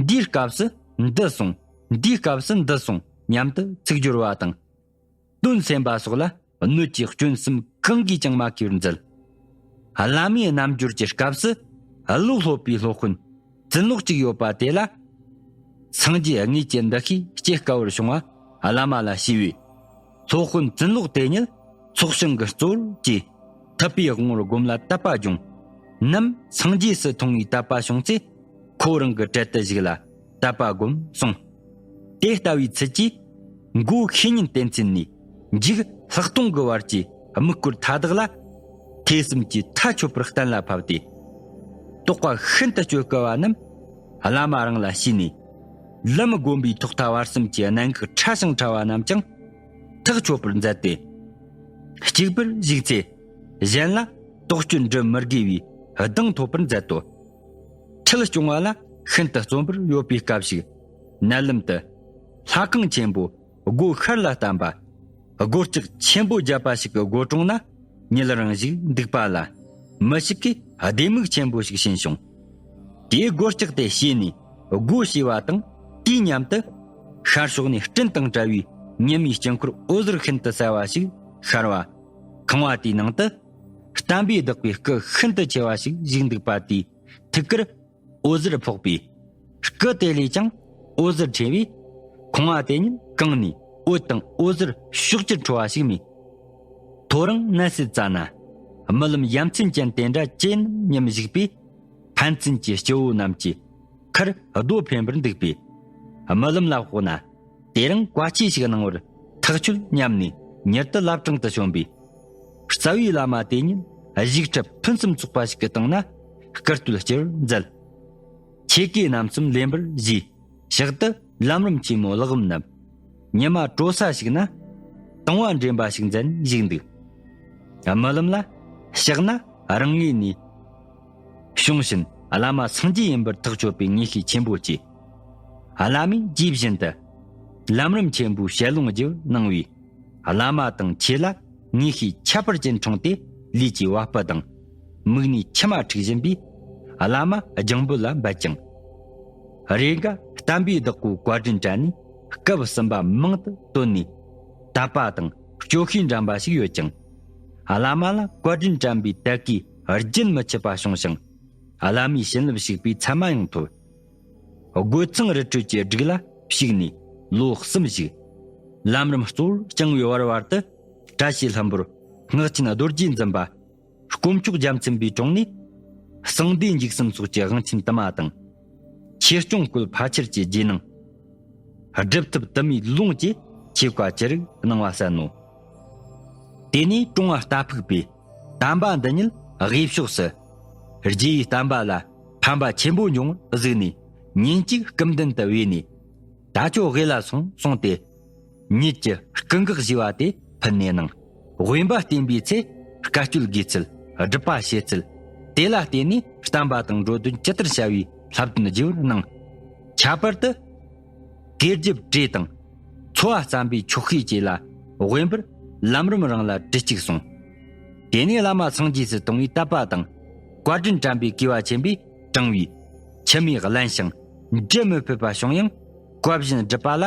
འདིའི་སྐབས་སུ་འདི་གསུང་། འདིའི་སྐབས་སུ་འདི་གསུང་སྙམ་དུ་ཚིག་སྦྱོར་བ་དང་། དོན་གསན་པ་སོགས་ལ་སྣོད་ཀྱི་སྐྱོན་གསུམ་གང་གིས་ཀྱང་མ་གོས་པར་མཛད། བླ་མའི་རྣམ་འགྱུར་གྱི་སྐབས་སུ་བློ་སློབ་པའི་སློབ་དཔོན་བཙུན་ལོག་ཅིག་ཡོད་པ་དེ་ལ། སངས་རྒྱས་དངོས་ཀྱི་འདུ་ཤེས་སྐྱེ་དཀའ་བར་བྱུང་བ་བླ་མ་ལ་ཞུས་པས། སློབ་དཔོན་བཙུན་ལོག་དེ་ཉིད་ཚོགས་ཞིང་གི་གཙོ་བོར་གྱིས། ཐུབ་པའི་དབང་པོར་བསྒོམ་ལ་དད་པ་སྦྱོང་། ནམ་སངས་རྒྱས་སུ་མཐོང་བའི་དད་པ་བྱུང་ཚེ། ཁོ་རང་གི་གྲལ་དུ་ཞུགས་ལ་དད་པ་སྒོམ་གསུངས། དེ་ལྟ་བུའི་ཚུལ་གྱིས། མགོ་ཤེས་ཉིན་བསྟེན་ཚུལ་ནས། མཇུག་ལྷག་མཐོང་གི་བར་གྱི་དམིགས་སྐོར་མཐའ་དག་ལ། ཐོས་བསམ་གྱིས་མཐའ་ཆོད་པར་གཏན་ལ་ཕབ་སྟེ། རྟོགས་པ་ཤིན་ཏུ་གཅོད་དཀའ་བ་རྣམས། བླ་མ་རང་ལ་ཞུས་ནས། ལམ་བསྒོམ་པའི་ཐོག་མཐའ་བར་གསུམ་གྱི་གནད་འགག་ཕྲ་ཞིང་ཕྲ་བ་རྣམས་ཀྱང་ཐག་ཆོད་པར་མཛད་དེ། གཅིག་པུར་བཞུགས་ཚེ། གཞན་ལ་དོགས་གཅོད་འདྲི་མི་དགོས་པའི་གདེང་ཐོབ་པར་མཛད་དོ། ཁྲིད་སྐྱོང་བ་ལ་ཤིན་ཏུ་བརྩོན་པར་ཡོད་པའི་སྐབས་ཤིག། མནལ་ལམ་དུ། ལྷ་ཁང་ཆེན་པོ་སྒོ་ཤར་ལ་བསྟན་པ། སྒོ་ལྕགས་ཆེན་པོ་བརྒྱབ་པ་ཞིག་གི་སྒོ་དྲུང་ན། ཉིད་རང་བཞུགས་འདུག་པ་ལ། མི་ཞིག་གིས་ལྡེ་མིག་ཆེན་པོ་ཞིག་ཕྱིན་བྱུང་། དེའི་སྒོ་ལྕགས་དེ་ཕྱེས་ནས། སྒོ་ཕྱེ་བ་དང་དུས་མཉམ་དུ། ཤར་ཕྱོགས་ནས་སྤྲིན་དང་བྲལ་བའི་ཉི་མའི་དཀྱིལ་འཁོར་འོད་ཟེར་ཤིན་ཏུ་གསལ་བ་ཞིག་ཤར་བ། ཁང་བ་དེའི་ནང་དུ། བསྟན་པའི་བདག་པོའི་སྐུ་ཤིན་ཏུ་ཆེ་བ་ཞིག་བཞུགས་འདུག་པ་དེའི་ཐུགས་ཀར་འོད་ཟེར་ཕོག་པས། སྐུ་དེ་ལས་ཀྱང་འོད་ཟེར་ཕྲེང་བས། ཁང་བ་དེ་ཉིད་གང་ནས་འོད་དང་འོད་ཟེར་ཕྱོགས་བཅུར་འཕྲོ་བ་ཞིག་མེད། ཐོ་རངས་གནས་སའི་རྩ་ན། རྨི་ལམ་ཡ་མཚན་ཅན་དེ་འདྲ་ཅི་ནམ་ཉིམ་བཞུགས་པས། ཕན་ཚུན་གྱི་སྐྱེ་བོ་རྣམས་ཀྱི་ཁར་རྡོ་འཕེན་པར་འདུག་པས། རྨི་ལམ་ལ་དཔོག་ན། དེ་རིང་བཀའ་ཆོས་ཤིག་གནང་བར་ཐག་ཆོད་སྙམ་ནས། མྱུར་དུ་བླ་བྲང་དུ་བྱོན་པས། རྩ་བའི་བླ་མ་དེ་ཉིད་བཞུགས་ཁྲི་ཕུན་སུམ་ཚོགས་པ་ཞིག་གི་སྟེང་ན་སྐུ་སྟོད་སྐྱེལ་བར་མཛད། ཆོས་གོས་རྣམ་གསུམ་ལེན་པར་བཞེས། ཕྱག་ཏུ་ལམ་རིམ་ཆེན་མོ་ལག་འམ་བསྣམས། ཉི་མ་དྲོ་ས་ཞིག་ན། དང་བ་འདྲེན་པ་ཞིག་མཛད་ནས་བཞུགས་འདུག། རྨི་ལམ་ལ་ཕྱག་ན་རང་ངོས་ནས་བྱུང་ཞིང་། བླ་མ་སངས་རྒྱས་ཡིན་པར་ཐག་ཆོད་པའི་ངེས་ཤེས་ཆེན་པོ་སྐྱེས། བླ་མས་དུས་བཞིན་དུ་ལམ་རིམ་ཆེན་པོའི་ཞལ་ལུང་བགྱིས་པར་གནང་བས། བླ་མ་དང་ཆོས་ལ་ངེས་ཤེས་ཁྱད་པར་ཅན་འཁྲུངས་ཏེ། ལུས་ཀྱི་བ་སྤུ་དང་མིག་ནས་མཆི་མ་འཁྲིག་བཞིན་པས། བླ་མ་རྒྱང་འབོད་ལ་འབད་ཅིང་། རེས་འགའ་བསྟན་པའི་བདག་པོའི་བཀའ་དྲིན་དྲན་ནས། སྐབས་གསུམ་པ་མང་དུ་བཏོན་ནས། དད་པ་དང་སྐྱོ་ཤས་འདྲེན་པ་ཞིག་ཡོད་ཅིང་། བླ་མ་ལ་བཀའ་དྲིན་དྲན་པའི་དད་གུས་རྒྱུན་མི་འཆད་པ་བྱུང་ཞིང་། བླ་མའི་བྱིན་རླབས་ཞུགས་པའི་མཚན་མ་ཡང་ཐོབ། རྒོད་ཚང་རི་ཁྲོད་ཀྱི་སྒྲིག་ལ་ཞུགས་ནས་ལོ་གསུམ་ཞིག། ལམ་རིམ་གཙོ་བོར་བསྐྱངས་པའི་བར་བར་དུ། བཀྲ་ཤིས་ལྷུན་པོར་སྔགས་ཆེན་རྡོ་རྗེ་འཛིན་པ། དཀོན་མཆོག་རྒྱལ་མཚན་པའི་དྲུང་ནས། གསང་བདེ་འཇིགས་གསུམ་སོགས་ཀྱི་དབང་ཆེན་དུ་མ་དང་། ཆོས་སྐྱོང་བཀོད་ཕལ་ཆེར་གྱི་རྗེས་གནང་། སྒྲུབ་ཐབས་དུ་མའི་ལུང་བཅས་ཆོས་བཀའ་ཅི་རིགས་གནང་བ་གསན་ནོ། དེ་ནས་གྲོང་བ་རྟ་ཕུག་པས་བསྟན་པ་འདི་ཉིད་དབུས་ཕྱོགས་སུ། རྗེ་ཡི་བསྟན་པ་ལ་ཕན་པ་ཆེན་པོ་འབྱུང་བར་གཟིགས་ནས། ཉིན་གཅིག་སྐུ་མདུན་དུ་བོས་ནས། ད་ཁྱོད་དབུས་ལ་སོང་གསུངས་ཏེ། ཉིད་ཀྱི་སྐུ་འགག་ཞུས་པ་དེ་ཕུལ་ནས་གནང་། དབེན་པ་བསྟེན་པའི་ཚེ་བཀའ་སྤྱོད་དགོས་ཚུལ། སྒྲུབ་པ་བྱེད་ཚུལ། དེ་ལ་བརྟེན་ནས་བསྟན་པ་དང་འགྲོ་དོན་ཇི་ལྟར་བྱ་བའི་བསླབ་སྟོན་བགྱིས་པར་གནང་། ཁྱད་པར་དུ། དགེ་སྒྲུབ་བགྲེས་དང་། འཚོ་བ་བརྩམ་པའི་ཆོག་ཤེས་བཅས་ལ་དབེན་པར་ལམ་རིམ་རང་ལ་དྲི་གཅིག་གསུངས། དེ་ནས་བླ་མ་སངས་རྒྱས་སུ་གཏོང་བའི་དད་པ་དང་། བཀའ་དྲིན་དྲན་པའི་གུས་པ་ཆེན་པོས་དྲངས་པས། མཆི་མས་བརླན་ཞིང་འབྲལ་མི་ཕོད་པ་བྱུང་ཡང་། བཀའ་བཞིན་སྒྲུབ་པ་ལ།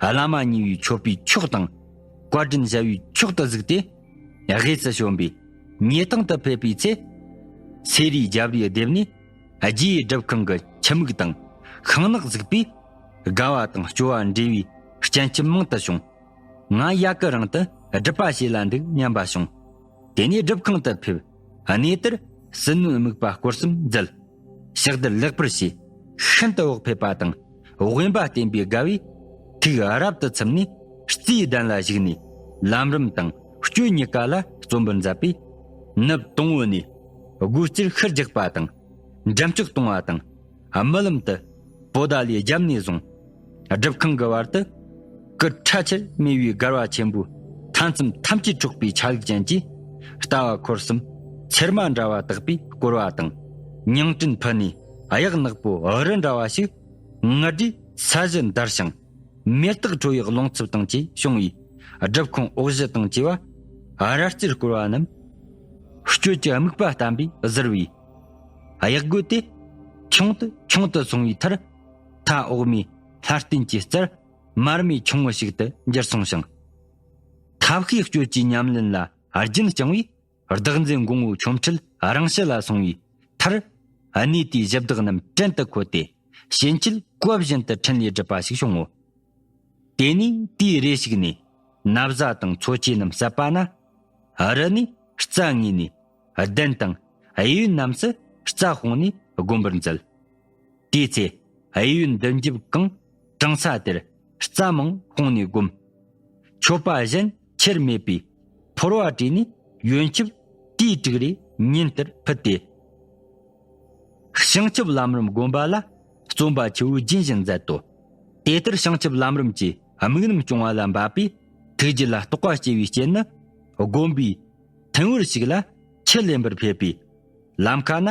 བླ་མ་གཉིས་པོའི་མཆོད་པའི་མཆོག་དང་། བཀའ་དྲིན་བྱ་བའི་མཆོག་ཏུ་གཟིགས་ཏེ། དབུས་སུ་བྱོན་པས། ཉེ་དང་དུ་ཕེབས་པའི་ཚེ། སེ་རའི་རྒྱབ་རིའི་ལྡེབས་ནས། རྗེ་ཡི་སྒྲུབ་ཁང་གི་ཆུ་མིག་དང་ཤིང་ནགས་གཟིགས་པས། དགའ་བ་དང་སྐྱོ་བ་འདྲེས་པའི་སྤྱན་ཆབ་མང་དུ་བྱུང་། ང་ཡ་གི་རིང་དུ་སྒྲུབ་པ་བྱེད་ལ་འདུག་སྙམ་པ་བྱུང་། དེ་ནས་སྒྲུབ་ཁང་དུ་ཕེབས། གནས་དེར་ཟིལ་གནོན་དམིགས་པ་སྐོར་གསུམ་མཛད། ཕྱག་རྡུལ་ལེགས་པར་བྱས། ཤིན་ཏུ་བག་ཕེབས་པ་དང་དབེན་པ་བསྟེན་པའི་དགའ་བས་ཐུགས་རབ་ཏུ་ཚིམ་ནས། རྩིའི་གདན་ལ་བཞུགས་ནས་ལམ་རིམ་དང་སྤྱོད་གཉིས་ཀ་ལ་བརྩོན་པར་མཛད་པས། ནུབ་དང་པོ་ནས་དགུ་རྩེར་ཤུལ་རྒྱག་པ་དང་། འགྲམ་ལྕག་གཏོང་བ་དང་། རྨི་ལམ་དུ་པོ་ཏཱ་ལའི་རྒྱབ་ནས་བཟུང་། སྒྲུབ་ཁང་གི་བར་དུ་སྐུ་ཕྲ་ཆེར་སྨེ་བའི་སྒར་བ་ཆེན་པོའི་མཐའ་མཚམས་ཐམས་ཅད་འཕྲོག་པའི་ཆ་ལུགས་ཅན་གྱི་ལྟ་བ་འཁོར་གསུམ་ཚེར་མ་འདྲ་བ་དག་པས་བསྐོར་བ་དང་། ཉིང་ཁྲིན་ཕུ་ནས་གཡག་ནག་པོ་འུ་རུ་འདྲ་བ་ཞིག་ངུ་སྒྲས་ས་གཞི་འདར་ཞིང་། མེ་སྟག་ཁྲོ་བའི་རླུང་འཚུབ་དང་བཅས་བྱུང་བས། སྒྲུབ་ཁང་འོག་གཞི་དང་བཅས་པ་ར་རྩེར་བསྐོར་བ་རྣམས། སྤྱོད་ཀྱི་དམིགས་པ་བསྟན་པས་གཟིར་བས། གཡག་རྒོད་དེ་ཆུང་དུ་ཆུང་དུ་སོང་བའི་མཐར། མཐའ་འོག་མའི་ལྷ་རྟེན་གྱི་རྩར་མར་མེ་ཆུང་ངུ་ཞིག་ཏུ་འགྱུར་སོང་ཞིང་། ཐབས་ཤེས་སྤྱོད་ཀྱི་ཉམས་ལེན་ལ་རྒྱུན་བསྐྱངས་པས། བདག་འཛིན་དགོངས་པའི་ཆོ་འཕྲུལ་རང་ཞི་ལ་སོང་བའི་མཐར། གནས་དེའི་གཞི་བདག་རྣམས་བྲན་དུ་འཁོལ་ཏེ། ཕྱིན་ཆད་བཀའ་བཞིན་དུ་ཕྲིན་ལས་བསྒྲུབས་པ་ཞིག་བྱུང་ངོ་། དེ་ནས་དེའི་རེ་ཞིག་ནས་ན་བཟའ་དང་འཚོ་ཆས་རྣམས་བསད་པ་ན། རི་ནས་རྩྭ་ངོས་ནས་གདན་དང་གཡས་གཡོན་རྣམས་སུ་རྩྭ་སྤུངས་ནས་བསྒོམ་པར་མཛད། དེའི་ཚེ་གཡས་གཡོན་མདུན་རྒྱབ་གང་དྲངས་ས་དེར་རྩྭ་མང་སྤུངས་ནས་བསྒོམ། མཆོད་པ་གཞན་ཆེར་མེད་པས་ཕོར་བ་བྲིས་ནས་ཡོན་ཆབ་དུས་དྲུག་རེ་ཉིན་ལྟར་ཕུལ་ཏེ། བྱང་ཆུབ་ལམ་རིམ་བསྒོམ་པ་ལ་བརྩོན་པ་ཆེ་བོ་རྒྱུན་བཞིན་མཛད་དོ། དེ་ལྟར་བྱང་ཆུབ་ལམ་རིམ་གྱི་དམིགས་རྣམ་སྐྱོང་བ་ལ་འབད་པས་ཐུགས་རྒྱུད་ལ་རྟོགས་པ་སྐྱེ་བའི་རྐྱེན་ནི། བསྒོམ་པའི་ཐུན་བར་ཞིག་ལ་ཁྱི་ལེན་པར་ཕེབས་པས། ལམ་ཁ་ན་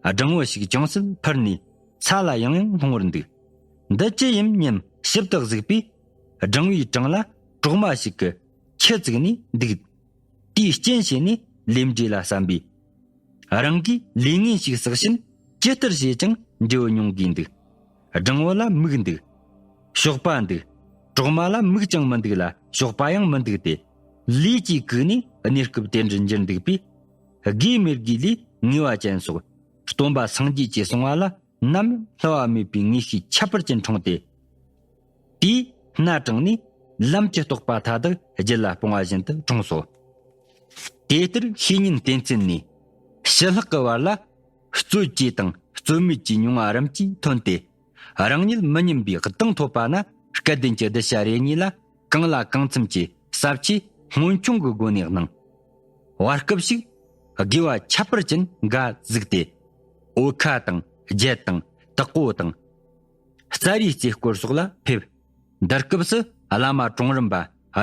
སྦྲང་བུ་ཞིག་ཅུང་ཟད་འཕུར་ནས་ས་ལ་ཡང་ཡང་ལྷུང་བར་འདུག་འདི་ཅི་ཡིན་སྙམ་ཞིབ་ཏུ་གཟིགས་པས། སྦྲང་བུའི་བྲང་ལ་གྲོག་མ་ཞིག་གིས་ཁྱི་བཙུགས་ནས་འདུག་དེའི་རྐྱེན་བྱས་ནས་ལས་འབྲས་ལ་བསམ་པས། རང་གིས་ལས་ངན་ཞིག་བསགས་ཕྱིན་ཇི་ལྟར་བྱས་ཀྱང་འབྲས་བུ་མྱོང་དགོས་འདུག་སྦྲང་བུ་ལ་མིག་འདུག་ཞོགས་པ་འདུག་གྲོག་མ་ལ་མིག་ཀྱང་མི་འདུག་ལ་ཞོགས་པ་ཡང་མི་འདུག་སྟེ། ལུས་ཀྱིས་བཀུག་ནས་གནས་སྐབས་དེ་འདྲར་འགྱུར་འདུག་པས། དགེ་མི་དགེ་ལས་ངེས་པ་ཅན་སོགས་སྟོན་པ་སངས་རྒྱས་ཀྱིས་གསུངས་པ་ལ་ནམ་ཡང་བསླུ་བ་མེད་པའི་ངེས་ཤེས་ཁྱད་པར་ཅན་འཁྲུངས་ཏེ། དེས་སྣ་དྲངས་ནས་ལམ་གྱི་རྟོགས་པ་མཐའ་དག་རྒྱུད་ལ་སྤུངས་པ་བཞིན་དུ་འཁྲུངས་སོ། དེ་ལྟར་ཤེས་ཉིན་བསྟེན་ཚུལ་ནས། ཕྱི་ལྷག་གི་བར་ལ་རྩོད་བཅས་དང་རྩོད་མེད་ཀྱི་མྱོང་བ་རིམ་གྱིས་ཐོན་ཏེ། རང་ཉིད་མི་ཉམས་པའི་གདེང་ཐོབ་པ་ན། སྐལ་ལྡན་གྱི་གདུལ་བྱ་རེ་གཉིས་ལ་གང་ལ་གང་འཚམ་གྱི་ཟབ་ཆོས་སྔོན་ཆུང་གི་སྒོ་ནས་གནང་། བར་སྐབས་ཤིག་དགེ་བ་ཁྱད་པར་ཅན་འགའ་གཟིགས་ཏེ། འོལ་ཁ་དང་རྒྱལ་དང་དྭགས་པོ་དང་། རྩ་རིའི་རྩེ་སྐོར་སོགས་ལ་ཕེབས། འདིར་སྐབས་སུ་བླ་མ་གྲོང་རིམ་པ་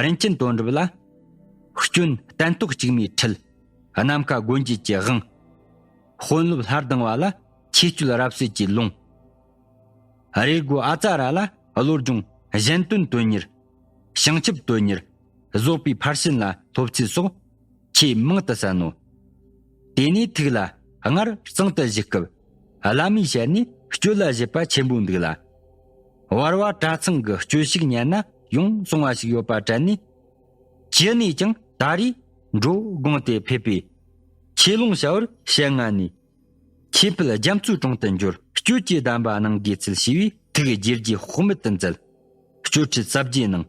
རིན་ཆེན་དོན་གྲུབ་ལ། སྐྱོན་སྟན་ཐོག་གཅིག་མའི་ཁྲིད། ནམ་མཁའ་སྒོ་འབྱེད་ཀྱི་དབང་། དཔོན་སློབ་ལྷ་ལྡང་བ་ལ་ཆོས་སྤྱོད་རབ་གསལ་གྱི་ལུང་། རེ་སྒོ་ཨ་ཙ་ར་ལ་བློ་སྦྱོང་གཞན་དོན་དོན་གཉེར། བྱང་ཆུབ་དོན་གཉེར། རྫོགས་པའི་ཕར་ཕྱིན་ལ་སློབ་ཚུལ་སོགས་ཆེས་མང་དུ་གསན་ནོ། དེ་ནས་ཐུགས་ལ་སྔར་གཙང་དུ་བཞུགས་སྐབས་བླ་མའི་ཞལ་ནས་སྤྱོད་ལ་བཞེད་པ་ཆེན་པོ་འདུག་ལ། བར་བར་གྲྭ་ཚང་གི་སྤྱོད་ཞིག་ཉན་ན་ཡོང་གསུང་བ་ཞིག་ཡོད་པ་དྲན་ནས། ཅི་ནས་ཀྱང་ད་རེས་འགྲོ་དགོངས་ཏེ་ཕེབས་པས། ཆོས་ལུང་བྱ་བར་ཞལ་སྔ་ནས། ཆོས་ཕུད་རྒྱ་མཚོའི་དྲུང་དུ་འབྱོར། སྤྱོད་ཀྱི་གདམས་པ་གནང་དགོས་ཚུལ་ཞུས་པས། ཐུགས་དགྱེས་རྒྱུའི་དཔག་མེད་དུ་མཛད། སྤྱོད་ཁྲིད་ཟབ་རྒྱས་གནང་།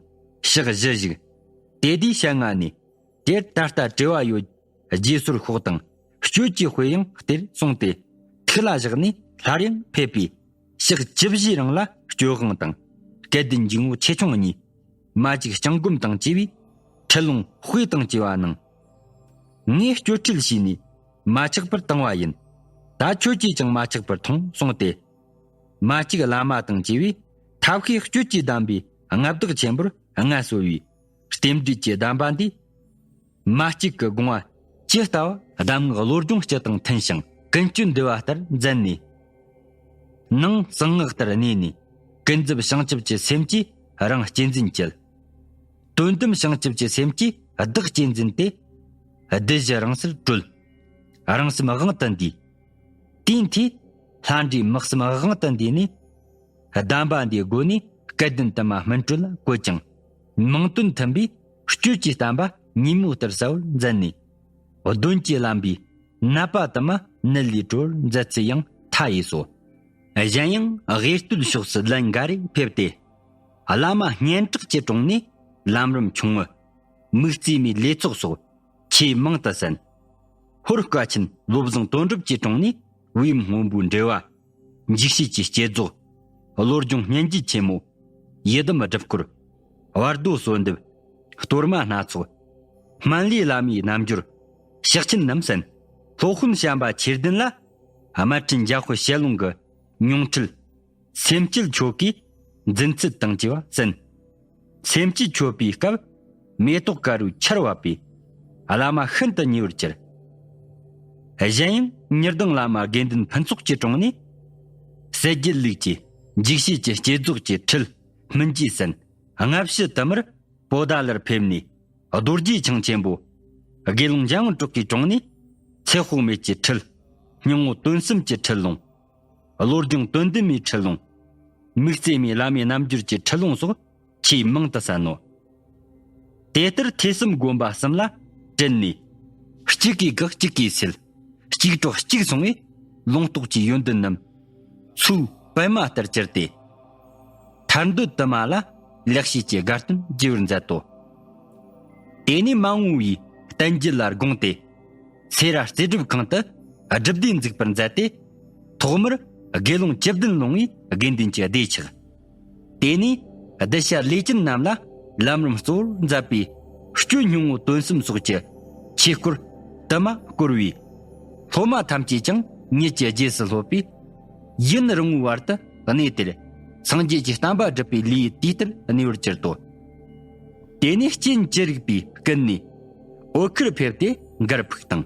ཞག་བཞི་བཞུགས། དེ་དུས་ཞལ་སྔ་ནས། དེར་ད་ལྟ་བྲེལ་བ་ཡོད། རྗེས་སོར་ཤོག་དང་། སྤྱོད་ཀྱི་དཔེ་ཡང་སྟེར་གསུངས་ཏེ། ཐུགས་ལ་བཞག་ནས་སླར་ཡང་ཕེབས་པས། ཞག་བཅུ་བཞིའི་རིང་ལ་སྤྱོད་དབང་དང་། སྐལ་ལྡན་འཇུག་ངོགས་ཆེ་ཆུང་གཉིས། མ་གཅིག་བརྐྱང་སྒོམ་དང་བཅས་པའི་ཁྲིད་ལུང་དཔེ་དང་བཅས་པ་གནང་། ངས་སྤྱོད་ཁྲིད་བྱས་ནས་མ་ཆག་པར་བཏང་བ་ཡིན། ད་ཁྱོད་ཀྱིས་ཀྱང་མ་ཆག་པར་ཐོངས་གསུངས་ཏེ། མ་གཅིག་བླ་མ་དང་བཅས་པས་ཐབས་ཤེས་སྤྱོད་ཀྱི་གདམས་པའི་མངའ་བདག་ཆེན་པོར་མངའ་གསོལ་བས། རྟེན་འབྲེལ་གྱི་གདམས་པ་འདིས། མ་གཅིག་གི་དགོངས་པ་ཇི་ལྟ་བ་གདམས་ངག་བློ་སྦྱོང་སྤྱི་དང་མཐུན་ཞིང་ཀུན་སྤྱོད་འདུལ་བ་ལྟར་མཛད་ནས། ནང་གསང་སྔགས་ལྟར་གནས་ནས་ཀུན་རྫོབ་བྱང་ཆུབ་ཀྱི་སེམས་ཀྱིས་རང་གཅེས་འཛིན་བྱེད། དོན་དམ་བྱང་ཆུབ་ཀྱི་སེམས་ཀྱིས་བདག་གཅེས་འཛིན་ཏེ། བདུད་བཞི་རང་སར་གྲོལ། རང་སེམས་དབང་དུ་འདུས། དེའི་མཐུས་ལྷ་འདྲེ་དམག་གསུམ་དབང་དུ་འདུས་ནས། གདམས་པ་འདིའི་སྒོ་ནས་སྐལ་ལྡན་དུ་མ་སྨིན་གྲོལ་ལ་བཀོད་ཅིང་། མིང་དོན་མཐུན་པའི་སྤྱོད་ཀྱི་བསྟན་པ་ཉིན་མོའི་ལྟར་གསལ་བར་མཛད་ནས། གདོན་གྱིས་བརླམས་པའི་ནད་པ་དུ་མ་ནད་ལས་གྲོལ་བར་མཛད་ཚུལ་ཡང་མཐའ་ཡས་སོ། གཞན་ཡང་དབུས་སྟོད་ཕྱོགས་སུ་ལན་འགའ་རེ་ཕེབས་ཏེ། བླ་མ་སྙན་གྲགས་ཀྱི་དྲུང་ནས་ལམ་རིམ་ཆུང་ངུ། དམིགས་བརྩེ་མའི་ལས་ཚོགས་སོགས་ཆེས་མང་དུ་གསན། ཧོར་དཀའ་ཆེན་བློ་བཟང་དོན་གྲུབ་ཀྱི་དྲུང་ནས་བེམ་སྔོན་པོའི་འགྲེལ་བ། འཇིགས་བྱེད་ཀྱི་བསྐྱེད་རྫོགས། བློ་སྦྱོང་སྙན་བརྒྱུད་ཆེན་མོ། ཡི་དམ་སྒྲུབ་སྐོར། བར་དོ་གསོལ་འདེབས། གཏོར་མ་སྣ་ཚོགས། སྨན་བླའི་བླ་མའི་རྣལ་འབྱོར། ཕྱག་ཆེན་རྣམས་གསན། སློབ་དཔོན་བྱམས་པ་ཆོས་ལྡན་ལ། དམར་ཕྲན་འཇམ་དཔལ་ཞལ་ལུང་གི་མྱོང་འཕྲུལ། སེམས་བསྐྱེད་མཆོད་ཀའི་འཛིན་ཚུལ་དང་བཅས་པ་གསན། སེམས་བསྐྱེད་མཆོད་པའི་སྐབས་མེ་ཏོག་དཀར་པོའི་ཆར་བབས་པས་བླ་མ་ཤིན་ཏུ་མཉེས་པར་གྱུར། གཞན་ཡང་ཉི་ཟླ་བླ་མ་དགེ་འདུན་ཕུན་ཚོགས་ཀྱི་དྲུང་ནས་ཟས་བརྒྱད་ལུགས་ཀྱི་འཇིགས་བྱེད་ཀྱི་བསྐྱེད་རྫོགས་ཀྱི་ཁྲིད་སྨིན་བྱེད་གསན། སྔ་ཕྱི་དུ་མར་པོ་ཏཱ་ལར་ཕེབས་ནས་རྡོ་རྗེ་འཆང་ཆེན་པོ་དགེ་སློང་འཇམ་དབྱངས་གྲགས་ཀྱི་དྲུང་ནས་ཚེ་དཔག་མེད་ཀྱི་ཁྲིད། སྙིང་པོ་དོན་གསུམ་གྱི་ཁྲིད་ལུང་། བློ་སྦྱོང་དོན་ལྡན་མའི་ཁྲིད་ལུང་། དམིགས་བརྩེ་མའི་བླ་མའི་རྣལ་འབྱོར་གྱི་ཁྲིད་ལུང་སོགས་ཆེས་མང་དུ་གསན་ནོ། དེ་ལྟར་ཐོས་བསམ་སྒོམ་པ་གསུམ་ལ་དྲིལ་ནས། གཅིག་གིས་དགག་གཅིག་གིས་སེལ། གཅིག་གྲོགས་གཅིག་སྲུང་བས་ལུང་རྟོགས་ཀྱི་ཡོན་ཏན་རྣམས། ཚུལ་ པད་མ་ལྟར་གྱུར་ཏེ། ཐར་འདོད་དུ་མ་ལ་ལེགས་བཤད་ཀྱི་དགའ་སྟོན་བགྱི་བར་མཛད་དོ། དེ་ནས་མ་འོངས་པའི་བསྟན་རྒྱུད་ལ་དགོངས་ཏེ། སེ་ར་རྩེ་སྒྲུབ་ཁང་དུ་སྒྲུབ་སྡེ་འཛུགས་པར་མཛད་དེ། ཐོག་མར་དགེ་སློང་བཅུ་བདུན་ལུང་བའི་དགེ་འདུན་གྱི་སྡེ་ཆགས། དེ་ནས་གདུལ་བྱ་ལས་ཅན་རྣམས་ལ་ལམ་རིམ་གཙོ་བོར་མཛད་པའི་སྤྱོད་སྙིང་པོ་དོན་གསུམ་སོགས་ཀྱི་ཆོས་སྐོར་དུ་མ་བསྐོར་བས། སློབ་མ་ཐམས་ཅད་ཀྱང་ཉིད་ཀྱི་རྗེས་སུ་སློབ་པའི་ཡུན་རིང་བོའི་བར་དུ་གནས་དེར་སངས་རྒྱས་ཀྱི་བསྟན་པ་སྒྲུབ་པའི་ལུས་དུས་ལྟར་གནས་པར་གྱུར་ཏོ། དེ་ནས་སྐྱེ་འཆི་རིག་པའི་ཀུན་ནས་འོད་ཁུར་ཕེབས་ཏེ་མགར་ཕུག་དང་།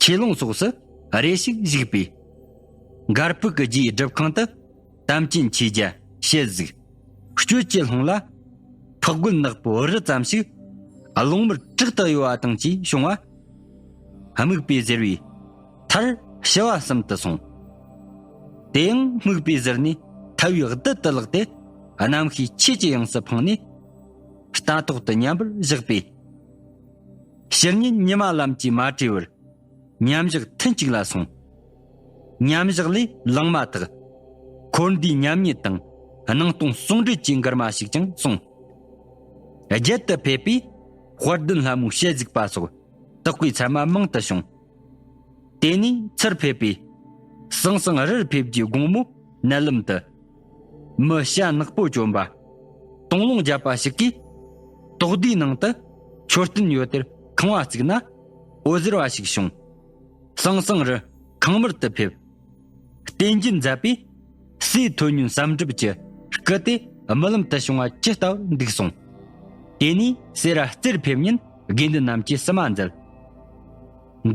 ཆོས་ལུང་སོགས་སུ་རེ་ཞིག་བཞུགས་པས། མགར་ཕུག་གི་རྗེའི་སྒྲུབ་ཁང་དུ་དམ་ཅན་མཆོད་རྒྱ་ཞལ་གཟིགས། སྤྱོད་ཀྱི་ལྷུང་ལ་ཕག་རྒོད་ནག་པོ་རི་ཙམ་ཞིག་རླུང་མར་དྲག་ཏུ་གཡོ་བ་དང་བཅས་བྱུང་བ། སྨུག་པས་གཟིར་བའི་མཐར་ཞི་བ་གསུམ་དུ་སོང་། དེ་ཡང་སྨུག་པས་གཟིར་ནས་ཐལ་བའི་རྡུལ་དུ་ལག་སྟེ། རྣམ་ཤེས་ཆོས་ཀྱི་དབྱིངས་སུ་འཕངས་ནས། རྟ་ཐོག་ཏུ་མཉམ་པར་བཞག་པས། ཕྱི་ཉིན་ཉི་མ་ལམ་གྱིས་མ་བྲོས་པར་མཉམ་བཞག་ཐུན་གཅིག་ལ་སོང་། མཉམ་བཞག་ལས་ལངས་མ་ཐག་འཁོར་འདས་མཉམ་ཉིད་དང་སྣང་སྟོང་ཟུང་འབྲེལ་གྱི་མགུར་མ་ཞིག་ཀྱང་གསུངས། རྒྱལ་དུ་ཕེབས་པས་དཔལ་ལྡན་ལྷ་མོའི་ཞལ་གཟིགས་པ་སོགས་དག་པའི་མཚན་མ་མང་དུ་བྱུང་། དེ་ནས་ཚུར་ཕེབས་པས། ཟང་ཟིང་རིར་ཕེབས་ཀྱི་དགོང་མོ་མནལ་ལམ་དུ། མི་བྱ་ནག་པོ་གྱོན་པ། དུང་ལོང་རྒྱབ་པ་ཞིག་གིས། དོག་སྡེའི་ནང་དུ་མཆོད་རྟེན་ཡོད་དེར་ཁང་བ་བརྩིགས་ན། འོད་ཟེར་བ་ཞིག་བྱུང་། ཟང་ཟིང་རི་ཁང་མར་དུ་ཕེབས། རྟེན་རྒྱུན་མཛད་པས། སྲས་ཐོད་སྨྱོན་བསམ་གྲུབ་ཀྱི་སྐུ་དེ་རྨི་ལམ་དུ་བྱུང་བ་ཇི་ལྟ་བུར་འདུག་གསུངས། དེ་ནས་སེ་ར་རྩེར་ཕེབས་ཉིན་དགེ་འདུན་རྣམས་ཀྱིས་བསུ་མ་མཛད།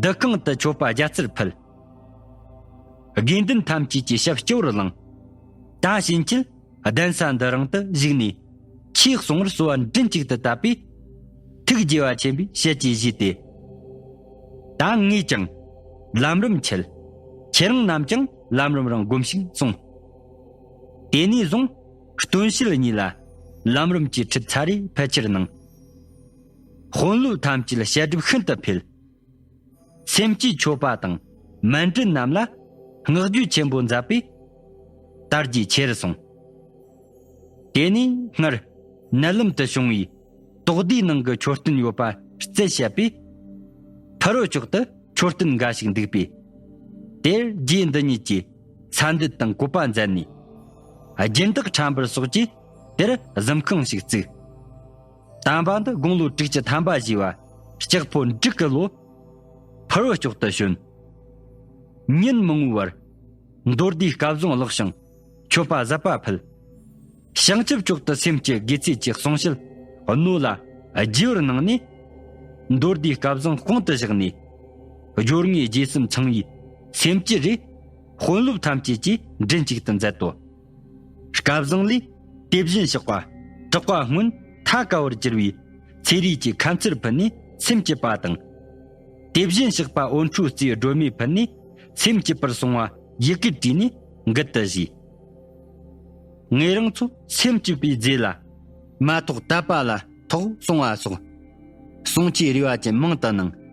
འདུ་ཁང་དུ་མཆོད་པ་རྒྱ་ཚར་ཕུལ། དགེ་འདུན་ཐམས་ཅད་ཀྱིས་ཞབས་སྐྱོ་བར་བླངས། ད་ཕྱིན་ཆད་གདན་ས་འདི་རང་དུ་བཞུགས་ནས་ཆོས་གསུང་བར་གསོལ་བ་མགྲིན་གཅིག་ཏུ་བཏབ་པས། ཐུགས་དགྱེས་པ་ཆེན་པོས་ཞལ་གྱིས་བཞེས་ཏེ། ད་ངས་ཀྱང་ལམ་རིམ་འཆད། ཁྱེད་རང་རྣམས་ཀྱང་ལམ་རིམ་རང་སྒོམས་ཤིག་གསུངས། དེ་ནས་བཟུང་སྟོན་ཤེལ་གཉིས་ལ་ལམ་རིམ་གྱི་ཁྲིད་ཚར་རེ་ཕལ་ཆེར་གནང་། དཔོན་སློབ་ཐམས་ཅད་བཤད་སྒྲུབ་ཤིན་ཏུ་འཕེལ། སེམས་བསྐྱེད་མཆོད་པ་དང་མཎྜལ་རྣམས་ལ་བསྔགས་བརྗོད་ཆེན་པོ་མཛད་པས། དར་རྒྱས་ཆེ་རུ་སོང་། དེ་ནས་སྔར་མནལ་ལམ་དུ་བྱུང་བའི་དོག་སྡེའི་ནང་གི་མཆོད་རྟེན་ཡོད་པ་རྩད་བཤད་པས། ཕ་རོལ་ཕྱོགས་སུ་མཆོད་རྟེན་འགའ་ཞིག་འདུག་པས། དེར་རྗེ་འདི་ཉིད་ཀྱིས་ས་འདུལ་དང་བཀོད་པ་མཛད་ནས། སྦྱིན་བདག་ཁྲམ་པར་སོགས་ཀྱིས་དེར་གཟིམ་ཁང་ཞིག་བརྩིགས། དམ་པ་འདི་དགུང་ལོ་དྲུག་ཅུ་ཐམ་པ་བཞེས་པ་ལྕགས་ཕོ་འབྲུག་གི་ལོ་ཕུར་བུ་ལྕོག་ཏུ་བྱོན། ཉིན་མང་བོའི་བར་མདོ་སྡེའི་སྐལ་བཟང་བརླག་ཞིང་མཆོད་པ་ཟབ་པ་ཕུལ། བྱང་ཆུབ་མཆོག་ཏུ་སེམས་བསྐྱེད་དགེ་ཚུལ་གྱི་གསུང་བཤད་རྣོ་ལ་རྒྱས་པར་གནང་ནས། མདོ་སྡེའི་སྐལ་བཟང་དཔང་དུ་བཞག་ནས། སྦྱོར་དངོས་རྗེས་གསུམ་ཚང་བའི་སེམས་བསྐྱེད་རེ་དཔོན་སློབ་ཐམས་ཅད་ཀྱིས་མགྲིན་གཅིག་ཏུ་མཛད་དོ། སྐལ་བཟང་ལས་དེ་བཞིན་གཤེགས་པ་གྲགས་པ་སྔོན་མཐའ་དཀའ་བར་གྱུར་པའི་ཚེ་རིལ་གྱི་ཁ་མཚར་ཕུལ་ནས་སེམས་བསྐྱེད་པ་དང་། དེ་བཞིན་གཤེགས་པ་འོད་འཕྲོ་རྩེའི་སྒྲོན་མེ་ཕུལ་ནས་སེམས་བསྐྱེད་པར་གསུངས་པ་ཡི་གེར་བྲིས་ནས་མགུལ་དུ་བཞེས། ངེད་རང་ཚོ་སེམས་བསྐྱེད་པའི་རྗེས་ལ་མ་ཐོག་དད་པ་ལ་ཐོག་གསུང་བ་སོགས་གསུང་ཆོས་རེ་བ་ཅན་མང་དུ་གནང་